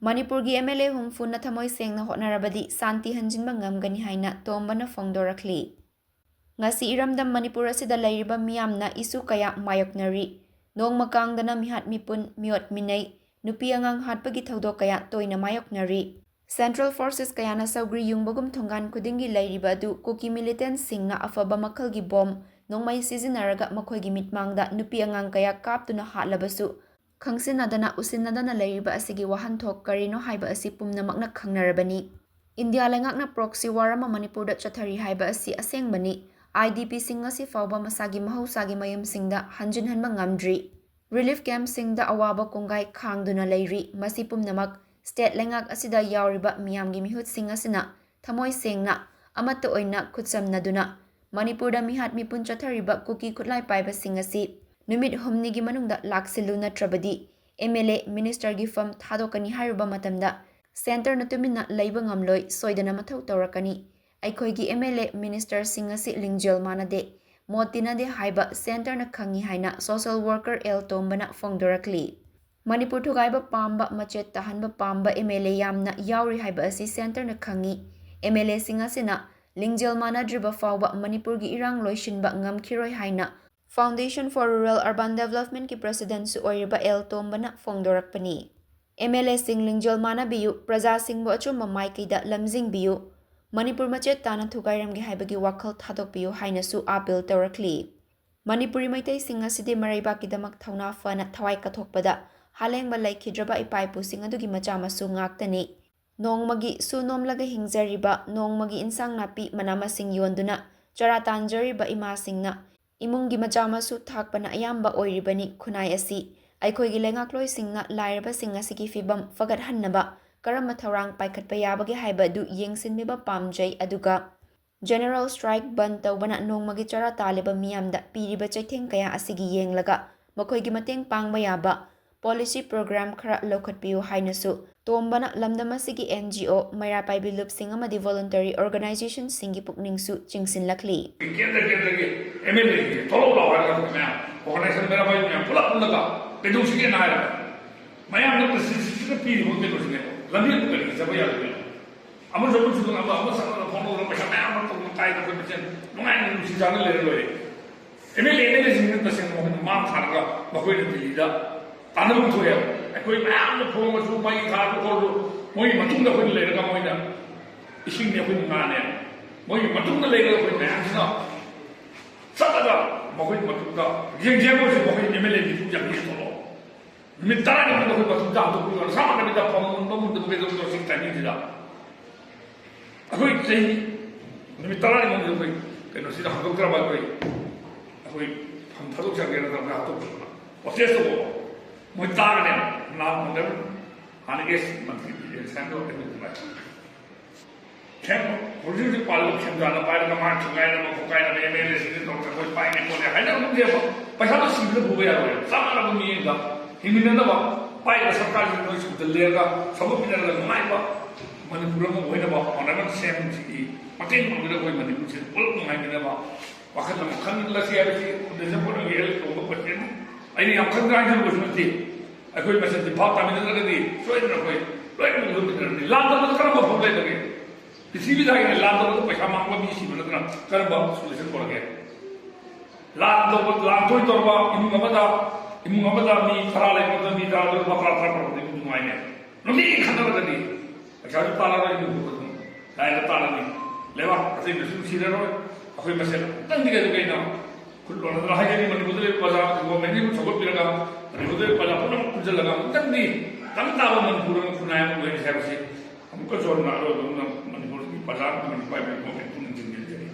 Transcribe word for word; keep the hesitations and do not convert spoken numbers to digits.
ꯃꯅꯤꯄꯨꯔꯒꯤ M L ꯑꯦ ꯍꯨꯝꯐꯨꯅ ꯊꯃꯣꯏ ꯁꯦꯡꯅ ꯍꯣꯠꯅꯔꯕꯗꯤ ꯁꯥꯟꯇꯤ ꯍꯟꯖꯤꯟꯕ ꯉꯝꯒꯅꯤ ꯍꯥꯏꯅ ꯇꯣꯝꯕꯅ ꯐꯣꯡꯗꯣꯔꯛꯂꯤ꯫ ꯉꯁꯤ ꯏꯔꯝꯗꯝ ꯃꯅꯤꯄꯨꯔ ꯑꯁꯤꯗ ꯂꯩꯔꯤꯕ ꯃꯤꯌꯥꯝꯅ ꯏꯁꯨ ꯀꯌꯥ ꯃꯥꯌꯣꯛꯅꯔꯤ꯫ ꯅꯣꯡꯃ ꯀꯥꯡꯗꯅ ꯃꯤꯍꯥꯠ ꯃꯤꯄꯨꯟ, ꯃꯤꯑꯣꯠ ꯃꯤꯅꯩ, ꯅꯨꯄꯤ ꯑꯉꯥꯡ ꯍꯥꯠꯄꯒꯤ ꯊꯧꯗꯣꯛ ꯀꯌꯥ ꯇꯣꯏꯅ ꯃꯥꯌꯣꯛꯅꯔꯤ꯫ Central Forces ꯀꯌꯥꯅ ꯁꯧꯒ꯭ꯔꯤ ꯌꯨꯡꯕꯒꯨꯝ ꯊꯣꯡꯒꯥꯟ ꯈꯨꯗꯤꯡꯒꯤ ꯂꯩꯔꯤꯕ ꯑꯗꯨ ꯀꯨꯀꯤ militantꯁꯤꯡꯅ ꯑꯐꯕ ꯃꯈꯜꯒꯤ ꯕꯣꯝ, ꯅꯣꯡꯃꯩ ꯁꯤꯖꯤꯟꯅꯔꯒ ꯃꯈꯣꯏꯒꯤ ꯃꯤꯠꯃꯥꯡꯗ ꯅꯨꯄꯤ ꯑꯉꯥꯡ ꯀꯌꯥ ꯀꯥꯞꯇꯨꯅ ꯍꯥꯠꯂꯕꯁꯨ, ꯈꯪꯁꯤꯟꯅꯗꯅ ꯎꯁꯤꯟꯅꯗꯅ ꯂꯩꯔꯤꯕ ꯑꯁꯤꯒꯤ ꯋꯥꯍꯟꯊꯣꯛ ꯀꯔꯤꯅꯣ ꯍꯥꯏꯕ ꯑꯁꯤ ꯄꯨꯝꯅꯃꯛꯅ ꯈꯪꯅꯔꯕꯅꯤ꯫ ꯏꯟꯗꯤꯌꯥ ꯂꯩꯉꯥꯛꯅ proxy war ꯑꯃ ꯃꯅꯤꯄꯨꯔꯗ ꯆꯠꯊꯔꯤ ꯍꯥꯏꯕ ꯑꯁꯤ ꯑꯁꯦꯡꯕꯅꯤ꯫ IDPꯁꯤꯡ ꯉꯁꯤ ꯐꯥꯎꯕ ꯃꯁꯥꯒꯤ ꯃꯍꯧꯁꯥꯒꯤ ꯃꯌꯨꯝꯁꯤꯡꯗ ꯍꯟꯖꯤꯟꯍꯟꯕ ꯉꯝꯗ꯭ꯔꯤ꯫ Relief campꯁꯤꯡꯗ ꯑꯋꯥꯕ ꯀꯣꯡꯒꯥꯏ ꯈꯥꯡꯗꯨꯅ ꯂꯩꯔꯤ꯫ ꯃꯁꯤ ꯄꯨꯝꯅꯃꯛ state ꯂꯩꯉꯥꯛ ꯑꯁꯤꯗ ꯌꯥꯎꯔꯤꯕ ꯃꯤꯌꯥꯝꯒꯤ ꯃꯤꯍꯨꯠꯁꯤꯡ ꯑꯁꯤꯅ ꯊꯃꯣꯏ ꯁꯦꯡꯅ ꯑꯃꯠꯇ ꯑꯣꯏꯅ ꯈꯨꯠꯁꯝꯅꯗꯨꯅ ꯃꯅꯤꯄꯨꯔꯗ ꯃꯤꯍꯥꯠ ꯃꯤꯄꯨꯟ ꯆꯠꯊꯔꯤꯕ ꯀꯨꯀꯤ ꯈꯨꯠꯂꯥꯏ ꯄꯥꯏꯕꯁꯤꯡ ꯑꯁꯤ ꯅꯨꯃꯤꯠ ꯍꯨꯝꯅꯤꯒꯤ ꯃꯅꯨꯡꯗ ꯂꯥꯛꯁꯤꯜꯂꯨ, ꯅꯠꯇ꯭ꯔꯕꯗꯤ MLA, ministerꯒꯤ ꯐꯝ ꯊꯥꯗꯣꯛꯀꯅꯤ ꯍꯥꯏꯔꯨꯕ ꯃꯇꯝꯗ centreꯅ ꯇꯨꯃꯤꯟꯅ ꯂꯩꯕ ꯉꯝꯂꯣꯏ, ꯁꯣꯏꯗꯅ ꯃꯊꯧ ꯇꯧꯔꯛꯀꯅꯤ꯫ ꯑꯩꯈꯣꯏꯒꯤ MLA, ministerꯁꯤꯡ ꯑꯁꯤ ꯂꯤꯡꯖꯦꯜ ꯃꯥꯟꯅꯗꯦ, ꯃꯣꯠ ꯇꯤꯟꯅꯗꯦ ꯍꯥꯏꯕ centreꯅ ꯈꯪꯏ ꯍꯥꯏꯅ social worker ꯑꯦꯜ ꯇꯣꯝꯕꯅ ꯐꯣꯡꯗꯣꯔꯛꯂꯤ꯫ ꯃꯅꯤꯄꯨꯔ ꯊꯨꯒꯥꯏꯕ ꯄꯥꯝꯕ, ꯃꯆꯦꯠ ꯇꯥꯍꯟꯕ ꯄꯥꯝꯕ MLA ꯌꯥꯝꯅ ꯌꯥꯎꯔꯤ ꯍꯥꯏꯕ ꯑꯁꯤ centreꯅ ꯈꯪꯏ꯫ MLAꯁꯤꯡ ꯑꯁꯤꯅ ꯂꯤꯡꯖꯦꯜ ꯃꯥꯟꯅꯗ꯭ꯔꯤꯕ ꯐꯥꯎꯕ ꯃꯅꯤꯄꯨꯔꯒꯤ ꯏꯔꯥꯡ ꯂꯣꯏꯁꯤꯟꯕ ꯉꯝꯈꯤꯔꯣꯏ ꯍꯥꯏꯅ Foundation for Rural Urban Developmentꯀꯤ presidentꯁꯨ ꯑꯣꯏꯔꯤꯕ ꯑꯦꯜ ꯇꯣꯝꯕꯅ ꯐꯣꯡꯗꯣꯔꯛꯄꯅꯤ꯫ MLAꯁꯤꯡ ꯂꯤꯡꯖꯦꯜ ꯃꯥꯟꯅꯕꯤꯌꯨ, ꯄ꯭ꯔꯖꯥꯁꯤꯡꯕꯨ ꯑꯆꯨꯝꯕ ꯃꯥꯏꯀꯩꯗ ꯂꯝꯖꯤꯡꯕꯤꯌꯨ, ꯃꯅꯤꯄꯨꯔ ꯃꯆꯦꯠ ꯇꯥꯅ ꯊꯨꯒꯥꯏꯔꯝꯒꯦ ꯍꯥꯏꯕꯒꯤ ꯋꯥꯈꯜ ꯊꯥꯗꯣꯛꯄꯤꯌꯨ ꯍꯥꯏꯅꯁꯨ appeal ꯇꯧꯔꯛꯂꯤ꯫ ꯃꯅꯤꯄꯨꯔꯤ ꯃꯩꯇꯩꯁꯤꯡ ꯑꯁꯤꯗꯤ ꯃꯔꯩꯕꯥꯛꯀꯤꯗꯃꯛ ꯊꯧꯅꯥ ꯐꯅ ꯊꯋꯥꯏ ꯀꯠꯊꯣꯛꯄꯗ ꯍꯥꯂꯦꯡꯕ ꯂꯩꯈꯤꯗ꯭ꯔꯕ ꯏꯄꯥ ꯏꯄꯨꯁꯤꯡ ꯑꯗꯨꯒꯤ ꯃꯆꯥ ꯃꯁꯨ ꯉꯥꯛꯇꯅꯤ꯫ ꯅꯣꯡꯃꯒꯤ ꯁꯨ ꯅꯣꯝꯂꯒ ꯍꯤꯡꯖꯔꯤꯕ, ꯅꯣꯡꯃꯒꯤ ꯏꯟꯁꯥꯡ ꯅꯥꯄꯤ, ꯃꯅꯥ ꯃꯁꯤꯡ ꯌꯣꯟꯗꯨꯅ ꯆꯔꯥ ꯇꯥꯟꯖꯔꯤꯕ ꯏꯃꯥꯁꯤꯡꯅ ꯏꯃꯨꯡꯒꯤ ꯃꯆꯥ ꯃꯁꯨ ꯊꯥꯛꯄꯅ ꯑꯌꯥꯝꯕ ꯑꯣꯏꯔꯤꯕꯅꯤ꯫ ꯈꯨꯟꯅꯥꯏ ꯑꯁꯤ ꯑꯩꯈꯣꯏꯒꯤ ꯂꯩꯉꯥꯛꯂꯣꯏꯁꯤꯡꯅ ꯂꯥꯏꯔꯕꯁꯤꯡ ꯑꯁꯤꯒꯤ ꯐꯤꯚꯝ ꯐꯒꯠꯍꯟꯅꯕ ꯀꯔꯝꯕ ꯊꯧꯔꯥꯡ ꯄꯥꯏꯈꯠꯄ ꯌꯥꯕꯒꯦ ꯍꯥꯏꯕ ꯑꯗꯨ ꯌꯦꯡꯁꯤꯟꯕꯤꯕ ꯄꯥꯝꯖꯩ꯫ ꯑꯗꯨꯒ general strike ꯕꯟꯗ ꯇꯧꯕꯅ ꯅꯣꯡꯃꯒꯤ ꯆꯔꯥ ꯇꯥꯜꯂꯤꯕ ꯃꯤꯌꯥꯝꯗ ꯄꯤꯔꯤꯕ ꯆꯩꯊꯦꯡ ꯀꯌꯥ ꯑꯁꯤꯒꯤ ꯌꯦꯡꯂꯒ ꯃꯈꯣꯏꯒꯤ ꯃꯇꯦꯡ ꯄꯥꯡꯕ ꯌꯥꯕ policy program ꯈꯔ ꯂꯧꯈꯠꯄꯤꯌꯨ ꯍꯥꯏꯅꯁꯨ ꯇꯣꯝꯕꯅ ꯂꯝꯗꯝ ꯑꯁꯤꯒꯤ NGO, ꯃꯩꯔꯥ ꯄꯥꯏꯕꯤ ꯂꯨꯞꯁꯤꯡ ꯑꯃꯗꯤ voluntary organizationꯁꯤꯡꯒꯤ ꯄꯨꯛꯅꯤꯡꯁꯨ ꯆꯤꯡꯁꯤꯜꯂꯛꯂꯤ꯫ ꯀꯦꯟꯗ꯭ꯔ ꯀꯦꯟꯗ꯭ꯔꯒꯤ MLAꯒꯤ ꯊꯣꯛꯂꯛꯎ ꯂꯥꯎ ꯍꯥꯏꯔꯒ ꯃꯌꯥꯝ organization ꯃꯩꯔꯥ ꯄꯥꯏꯕꯤ ꯃꯌꯥꯝ ꯄꯨꯂꯞ ꯄꯨꯜꯂꯒ ꯀꯩꯗꯧꯁꯤꯒꯦꯅ ꯍꯥꯏꯔꯒ ꯃꯌꯥꯝꯅ constituencyꯗ ꯄꯤꯔꯤꯕ ꯀꯩꯅꯣꯁꯤꯅꯦ, ꯂꯝꯕꯤ ꯑꯗꯨ ꯀꯔꯤꯒꯤ ꯆꯠꯄ ꯌꯥꯗꯣꯏꯅꯣ? ꯑꯃꯁꯨ ꯑꯃꯁꯨ ꯑꯗꯨꯝ ꯑꯃ ꯑꯃ ꯆꯠꯅꯕ ꯈꯣꯠꯅꯕ ꯄꯩꯁꯥ ꯃꯌꯥꯝ ꯑꯃ ꯇꯧꯕ ꯀꯥꯏꯗ ꯑꯩꯈꯣꯏ ꯃꯁꯦꯟ ꯅꯨꯡꯉꯥꯏꯅ ꯅꯨꯡꯁꯤ ꯆꯥꯟꯅ ꯂꯩꯔ ꯂꯣꯏꯔꯦ꯫ M L A M L ꯑꯦꯁꯤꯡꯁꯤꯅ ꯇꯁꯦꯡꯅ ꯃꯈꯣꯏꯅ ꯃꯥꯡ ꯊꯥꯔꯒ ꯃꯈꯣꯏꯅ ꯗꯤꯜꯂꯤꯗ ꯇꯥꯟꯅꯐꯝ ꯊꯣꯛꯑꯦꯕ꯫ ꯑꯩꯈꯣꯏ ꯃꯌꯥꯝꯅ ꯐꯣꯡꯉꯁꯨ ꯃꯩ ꯊꯥꯔꯁꯨ ꯈꯣꯠꯂꯁꯨ ꯃꯣꯏꯒꯤ ꯃꯇꯨꯡꯗ ꯑꯩꯈꯣꯏꯅ ꯂꯩꯔꯒ ꯃꯣꯏꯅ ꯏꯁꯤꯡꯅꯤ ꯑꯩꯈꯣꯏꯅ ꯉꯥꯅꯦ꯫ ꯃꯣꯏꯒꯤ ꯃꯇꯨꯡꯗ ꯂꯩꯔꯒ ꯑꯩꯈꯣꯏ ꯃꯌꯥꯝꯁꯤꯅ ꯆꯠꯂꯒ ꯃꯈꯣꯏ ꯃꯇꯨꯡꯗ ꯌꯦꯡꯖꯦ ꯃꯣꯏꯁꯨ ꯃꯈꯣꯏ ꯑꯦꯝ ꯑꯦꯜ ꯑꯦ ꯃꯤꯊꯨꯡ ꯌꯥꯝ ꯊꯣꯛꯂꯛꯑꯣ꯫ ꯅꯨꯃꯤꯠ ꯇꯔꯥꯅꯤ ꯃꯅꯨꯡꯗ ꯑꯩꯈꯣꯏ ꯃꯇꯨꯡ ꯆꯥꯝꯊꯣꯛꯄꯤꯌꯣ꯫ ꯁꯥ ꯃꯥꯟꯅꯕꯤꯗ ꯐꯝ ꯃꯨꯟꯕ ꯃꯨꯟꯗꯕ ꯀꯩꯗꯧꯗꯧ ꯁꯤ ꯇꯥꯏꯃꯤꯡꯁꯤꯗ ꯑꯩꯈꯣꯏ ꯆꯍꯤ ꯅꯨꯃꯤꯠ ꯇꯔꯥꯅꯤ ꯃꯅꯨꯡꯗ ꯑꯩꯈꯣꯏ ꯀꯩꯅꯣꯁꯤꯗ ꯍꯥꯡꯗꯣꯛꯇ꯭ꯔꯕ ꯑꯩꯈꯣꯏ ꯑꯩꯈꯣꯏ ꯐꯝ ꯊꯥꯗꯣꯛꯆꯒꯦꯅ ꯇꯧꯔꯒ ꯍꯥꯠꯇꯣꯛꯄ ꯄ꯭ꯔꯣꯇꯦꯁ ꯇꯧꯕ ꯃꯣꯏ ꯇꯥꯒꯅꯦꯕ꯫ ꯅꯥꯎ ꯃꯟꯗꯜ ꯍꯥꯟꯅ ꯑꯦꯁ ꯃꯟꯇ꯭ꯔꯤ ꯕꯤꯔꯦꯟ ꯁꯥꯏꯟꯗꯣ ꯑꯩꯈꯣꯏ ꯈꯦꯝ-, ꯍꯧꯖꯤꯛ ꯍꯧꯖꯤꯛ ꯄꯥꯜꯂꯤꯕ ꯈꯦꯝꯖꯥꯅ ꯄꯥꯏꯔꯒ ꯃꯥ ꯊꯨꯒꯥꯏꯅꯕ ꯈꯣꯠꯀꯥꯏꯅꯕ ꯑꯦꯝ ꯑꯦꯜ ꯑꯦꯁꯤꯡꯁꯤ ꯇꯧꯔꯒ ꯑꯩꯈꯣꯏ ꯄꯥꯏꯅꯤ ꯈꯣꯠꯂꯦ ꯍꯥꯏꯅꯕ ꯈꯪꯗꯦꯕ꯫ ꯄꯩꯁꯥꯗꯣ ꯁꯤꯕꯗ ꯄꯨꯕ ꯌꯥꯔꯣꯏ꯫ ꯆꯞ ꯃꯥꯟꯅꯕ ꯃꯤꯠꯌꯦꯡꯗ ꯍꯤꯡꯃꯤꯟꯅꯅꯕ ꯄꯥꯏꯔꯤꯕ ꯁꯔꯀꯥꯔꯁꯤꯡ ꯅꯣꯏ ꯁꯨꯝꯗ ꯂꯩꯔꯒ ꯁꯧꯒꯠꯃꯤꯟꯅꯔꯒ ꯅꯨꯡꯉꯥꯏꯕ ꯃꯅꯤꯄꯨꯔ ꯑꯃ ꯑꯣꯏꯅꯕ ꯍꯣꯠꯅꯕ ꯁꯦꯝꯁꯤꯒꯤ ꯃꯇꯦꯡ ꯄꯥꯡꯕꯤꯔꯒ ꯑꯩꯈꯣꯏ ꯃꯅꯤꯄꯨꯔꯁꯤ ꯄꯨꯂꯞ ꯅꯨꯡꯉꯥꯏꯃꯤꯟꯅꯕ ꯋꯥꯈꯜ ꯑꯃ ꯈꯟꯃꯤꯟꯅꯁꯤ ꯍꯥꯏꯕꯁꯤ ꯗꯤꯁꯦꯝꯕꯔꯒꯤ ꯍꯦꯛ ꯇꯧꯕ ꯄ꯭ꯔꯁꯤꯗꯦꯟ ꯑꯩꯅ ꯌꯥꯝ ꯈꯪꯗꯅ ꯍꯥꯏꯖꯔꯨꯕꯁꯨ ꯅꯠꯇꯦ꯫ ꯑꯩꯈꯣꯏ ꯃꯁꯦꯟ ꯆꯤꯟꯐꯥ ꯇꯥꯃꯤꯟꯅꯗ꯭ꯔꯒꯗꯤ ꯁꯣꯏꯗꯅ ꯑꯩꯈꯣꯏ ꯂꯣꯏꯅꯃꯛ ꯂꯨꯞꯃꯤꯟꯅꯔꯅꯤ꯫ ꯂꯥꯟꯗꯕꯗ ꯀꯔꯝꯕ ꯐꯕ ꯂꯩꯕꯒꯦ? ꯄ꯭ꯔꯤꯊꯤꯕꯤꯗ ꯍꯥꯏꯒꯅꯤ ꯂꯥꯟꯗꯕꯗ ꯄꯩꯁꯥ ꯃꯥꯡꯕ ꯃꯤ ꯁꯤꯕ ꯅꯠꯇꯅ ꯀꯔꯝꯕ ꯁꯣꯂꯨꯁꯟ ꯄꯨꯔꯛꯀꯦ? ꯂꯥꯟ ꯇꯧꯕ, ꯂꯥꯟ ꯇꯣꯏ ꯇꯧꯔꯕ ꯏꯃꯨꯡ ꯑꯃꯗ, ꯏꯃꯨꯡ ꯑꯃꯗ ꯃꯤ ꯇꯔꯥ ꯂꯩꯕ ꯃꯇꯝꯗ ꯃꯤ ꯇꯔꯥꯗ ꯂꯨꯄꯥ ꯇꯔꯥ ꯇꯔꯥ ꯄꯨꯔꯛꯄꯗ ꯏꯃꯨꯡ ꯅꯨꯡꯉꯥꯏꯅꯦ꯫ ꯅꯨꯡꯇꯤꯒꯤ ꯈꯠꯅꯔꯒꯗꯤ ꯄꯩꯁꯥꯁꯨ ꯇꯥꯜꯂꯔꯣꯏ, ꯏꯃꯨꯡ ꯄꯨꯕ ꯑꯗꯨꯝ ꯂꯥꯏꯔ ꯇꯥꯜꯂꯅꯤ꯫ ꯂꯩꯕꯥꯛ ꯑꯇꯩꯗꯁꯨ ꯁꯤꯔꯔꯣꯏ꯫ ꯑꯩꯈꯣꯏ ꯃꯁꯦꯟ ꯑꯃꯨꯛꯇꯪꯗꯤ ꯀꯩꯅꯣ ꯀꯩꯅꯣ ꯈꯨꯠ ꯂꯣꯟꯅꯗꯅ ꯍꯥꯏꯖꯔꯤ, ꯃꯅꯤꯄꯨꯔꯗ ꯂꯩꯕ ꯄ꯭ꯔꯖꯥ, ꯒꯣꯔꯃꯦꯟꯒꯤ ꯁꯧꯒꯠꯄꯤꯔꯒ ꯃꯅꯤꯄꯨꯔꯗ ꯂꯩꯕ ꯄ꯭ꯔꯖꯥ ꯄꯨꯝꯅꯃꯛ ꯄꯨꯟꯁꯤꯜꯂꯒ ꯑꯃꯨꯛꯇꯪꯗꯤ ꯇꯪ ꯇꯥꯕ ꯃꯅꯤꯄꯨꯔ ꯑꯃ ꯈꯨꯟꯅꯥꯏ ꯑꯃ ꯑꯣꯏꯍꯟꯁꯤ ꯍꯥꯏꯕꯁꯤ ꯑꯃꯨꯛꯀꯁꯨ ꯍꯟꯅ ꯑꯔꯣꯏꯕ ꯑꯃꯅ ꯃꯅꯤꯄꯨꯔꯒꯤ ꯄ꯭ꯔꯖꯥ ꯑꯃꯗꯤ ꯃꯅꯤꯄꯨꯔ ꯄꯥꯏꯕꯒꯤ ꯒꯣꯔꯃꯦꯟ ꯄꯨꯛꯅꯤꯡ ꯆꯤꯡꯁꯤꯟꯖꯔꯤ꯫